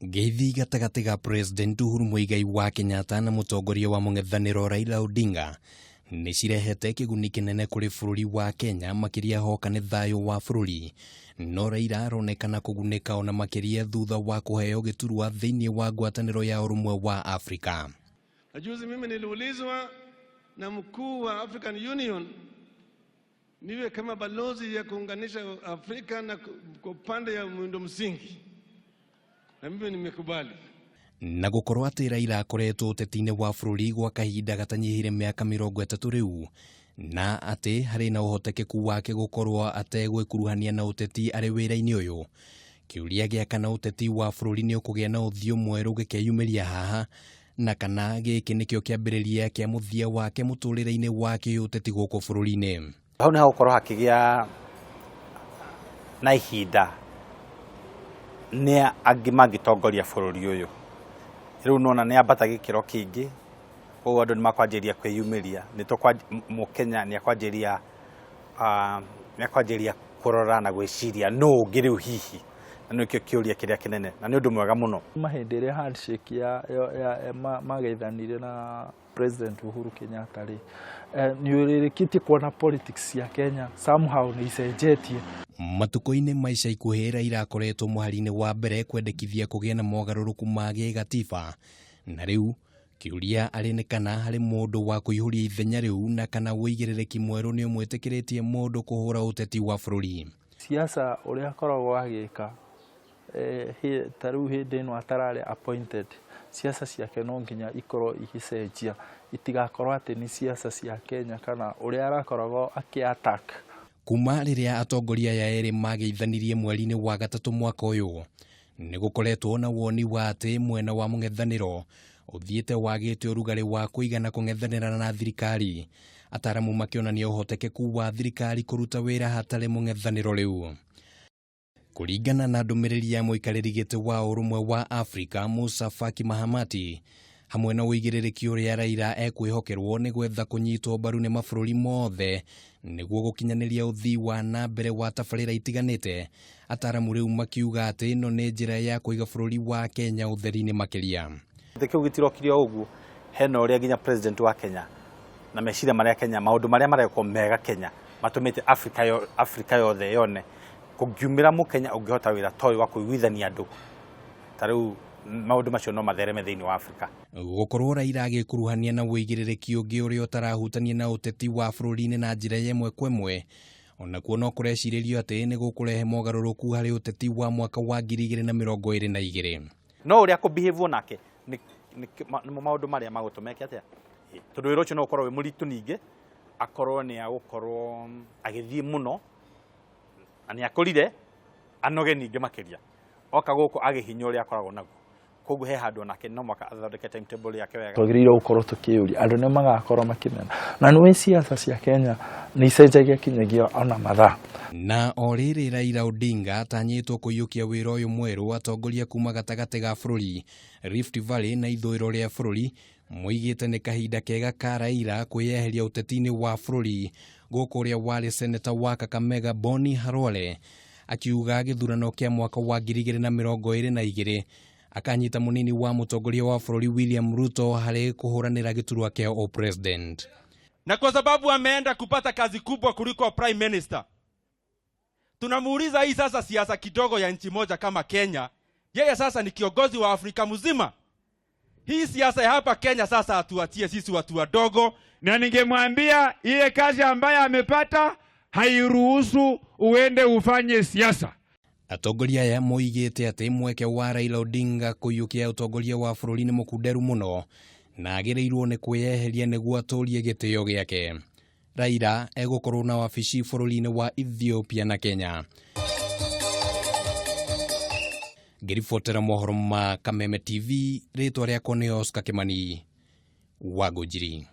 Ngeithi gatagatĩ ga President Uhuru Muigai wa Kenyatta na mũtongoria wa mũng'ethanĩro Raila Odinga nĩ cirehete kĩguni kĩnene kũrĩ bũrũri wa Kenya, makĩria hoka nĩ thayũ wa bũrũri. No Raila aronekana kũgunĩka ona makĩria thutha wa kũheo gĩturwa thĩinĩ wa ngwatanĩro ya ũrũmwe wa Afrika. Na juzi mimi niliulizwa na mkuu wa African Union niwe kama balozi ya kuunganisha Afrika na kwa upande ya miundo msingi, na mimi nimekubali. Na gũkorwo atĩ Raila akoretwo ũteti-inĩ wa bũrũri gwa kahinda gatanyihire mĩaka 30 rĩu, na atĩ harĩ na ũhotekeku wake gũkorwo ategwĩkuruhania na ũteti arĩ wĩra-inĩ ũyũ. Kĩũria gĩa kana ũteti wa bũrũri nĩ ũkũgĩa na ũthiũ mwerũ gĩkeyumĩria haha, na kana gĩkĩ nĩkĩo kĩambĩrĩria kĩa mũthia wake mũtũrĩre-inĩ wa kĩũteti gũkũ bũrũri-inĩ. Hau nĩ hagũkorwo hakĩgĩa na ihinda nĩ angĩ mangĩtongoria bũrũri ũyũ. Rĩu nona nĩ ambata gĩkĩro kĩngĩ, koguo andũ nĩ makwanjĩrĩria kwĩyumĩria. Mũkenya nĩ akwanjĩrĩria kũrora na gwĩciria nũ ũngĩ rĩu hihi, na nĩkĩo kĩũria kĩrĩa kĩnene, na nĩ ũndũ mwega mũno. Kuma hĩndĩ ĩrĩa handshake ya mageithanire na President Uhuru Kenyatta rĩ, nĩ ũrĩrĩkĩtie kuona politics cia Kenya somehow nĩ icenjetie. Matukũ-inĩ ma ica ikuhĩ Raila akoretwo mũhari-inĩ wa mbere kwendekithia kũgĩe na mogarũrũku ma gĩgatiba, na rĩu kĩũria arĩ nĩ kana harĩ mũndũ wa kũihũria ithenya rĩu, na kana ũigĩrĩrĩki mwerũ nĩ ũmwĩtĩkĩrĩtie mũndũ kũhũra ũteti wa bũrũri. Siasa ũrĩa akoragwo agĩka, ta rĩu hĩndĩ ĩno atararĩ appointed, siasa ciake no nginya ikorwo igĩcenjia, itigakorwo atĩ nĩ siasa cia Kenya kana ũrĩa arakoragwo akĩ-attack. Kuma rĩrĩa atongoria aya erĩ mageithanirie mweri-inĩ wa gatatũ mwaka ũyũ, nĩ gũkoretwo na woni wa atĩ mwena wa mũng'ethanĩro ũthiĩte wagĩte ũrugarĩ wa kũigana kũng'ethanĩra na thirikari. Ataramu makĩonania ũhotekeku wa thirikari kũruta wĩra hatarĩ mũng'ethanĩro rĩu. Kũringana na ndũmĩrĩri ya mũikarĩri gĩtĩ wa ũrũmwe wa Afrika Musa Faki Mahamati, hamwe na ũigĩrĩrĩki ũrĩa Raila ekwĩhokerwo nĩ gwetha kũnyitwo mbaru nĩ mabũrũri mothe nĩguo gũkinyanĩria ũthii wa na mbere wa tabarĩra itiganĩte, ataramu rĩu makiuga atĩ ĩno nĩ njĩra ya kũiga bũrũri wa Kenya ũtheri-inĩ makĩria. Gĩtĩ kĩu gĩtirokire o ũguo, hena ũrĩa nginya president wa Kenya na meciria marĩa Kenya, maũndũ marĩa marekwo mega Kenya matũmĩte Afrika yothe yone kũngiumĩra mũkenya ũngĩhota wĩra ta ũyũ wa kũiguithania andũ, ta rĩu maũndũ macio no mathereme thĩinĩ wa Afrika. Gũkorwo Raila agĩkuruhania na ũigĩrĩrĩki ũngĩ ũrĩa ũtarahutania na ũteti wa bũrũri-inĩ na njĩra ya ĩmwe kwa ĩmwe, onakuo no kũrecirĩrio atĩ nĩ gũkũrehe mogarũrũku harĩ ũteti wa mwaka wa 2022. No ũrĩa kũbehave nake nĩ maũndũ marĩa magũtũma eke atĩa, tondũ wĩra ũcio no ũkorwo wĩ mũritũ, ningĩ akorwo nĩ agũkorwo agĩthiĩ mũno na nĩ akũrire anoge ningĩ makĩria, oka gũkũ agĩhinya ũrĩa akoragwo naguo. Koguo he handũ onake no mũhaka athondeke timetable yake wega. Twagĩrĩirwo gũkorwo tũkĩyũria andũ nĩ magakorwo makĩmena, na nĩ siasa cia Kenya nĩ icenjagia kinyagia ona mathaa. Na o rĩrĩ Raila Odinga atanyĩtwo kũiyũkia wĩra ũyũ mwerũ, atongoria kuma gatagatĩ ga bũrũri, Rift Valley na ithũĩro rĩa bũrũri moigĩte nĩ kahinda kega ka Raila kwĩyeheria ũteti-inĩ wa bũrũri, gũkũ ũrĩa warĩ seneta wa Kakamega Boni Khalwale akiuga gĩthurano kĩa mwaka wa 2022 akanyita mũnini wa mũtongoria wa bũrũri William Ruto harĩ kũhũranĩra gĩturwa kĩa o-president. Na kwa sababu ameenda kupata kazi kubwa kuliko prime minister, tunamuuliza hii sasa siasa kidogo ya nchi moja kama Kenya, yeye sasa ni kiongozi wa Afrika mzima. Hii siasa ya hapa Kenya sasa atuachie sisi watu wadogo. Na ningemwambia ile kazi ambayo amepata hairuhusu uende ufanye siasa. Atongoria aya moigĩte atĩ mweke wa Raila Odinga kũiyũkia ũtongoria wa bũrũri nĩ mũkunderu mũno na agĩrĩirwo nĩ kwĩyeheria nĩguo atũrie gĩtĩo gĩake. Raila egũkorwo na wabici bũrũri-inĩ wa Ethiopia na Kenya. Ngĩribotera mohoro ma Kameme TV, rĩtwa rĩakwa nĩ Oscar Kimani wa Ngũnjiri.